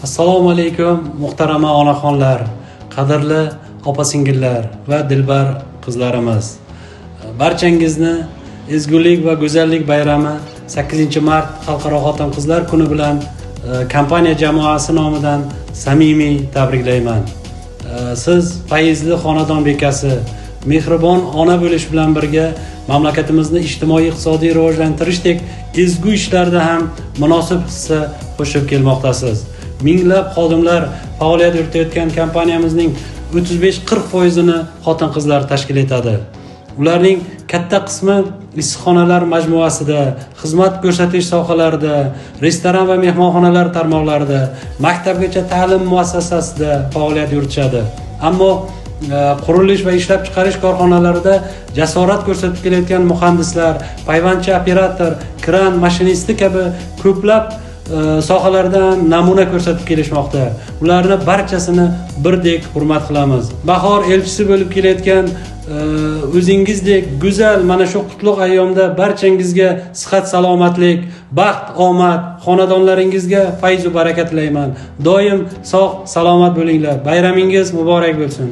Assalomu alaykum, muhtarama onaxonlar, qadrli opa singillar va dilbar qizlarimiz. Barchangizni ezgulik va go'zallik bayrami, 8 mart Xalqaro xotin qizlar kuni bilan kompaniya jamoasi nomidan samimiy tabriklayman. Siz fayzli xonadon bekasi, mehribon ona bo'lish bilan birga mamlakatimizni ijtimoiy iqtisodiy rivojlantirishdek ezgu ishlarda ham munosib hissa qo'shib kelmoqdasiz. Minglab xodimlar faoliyat yuritayotgan kompaniyamizning 35-40 foizini xotin qizlar tashkil etadi. Ularning katta qismi issiqxonalar majmuasida, xizmat ko'rsatish sohalarida, restoran va mehmonxonalar tarmoqlarida, maktabgacha ta'lim muassasasida faoliyat yuritishadi. Ammo qurilish va ishlab chiqarish korxonalarida jasorat ko'rsatib kelayotgan muhandislar, payvandchi operator, kran mashinisti kabi ko'plab sohalarda namuna ko'rsatib kelishmoqda. Ularni barchasini birdek hurmat qilamiz. Bahor elchisi bo'lib kelayotgan o'zingizdek go'zal mana shu qutlug' ayyomda barchangizga sihat salomatlik, baxt, omad, xonadonlaringizga fayzu baraka tilayman. Doim sog' salomat bo'linglar. Bayramingiz muborak bo'lsin.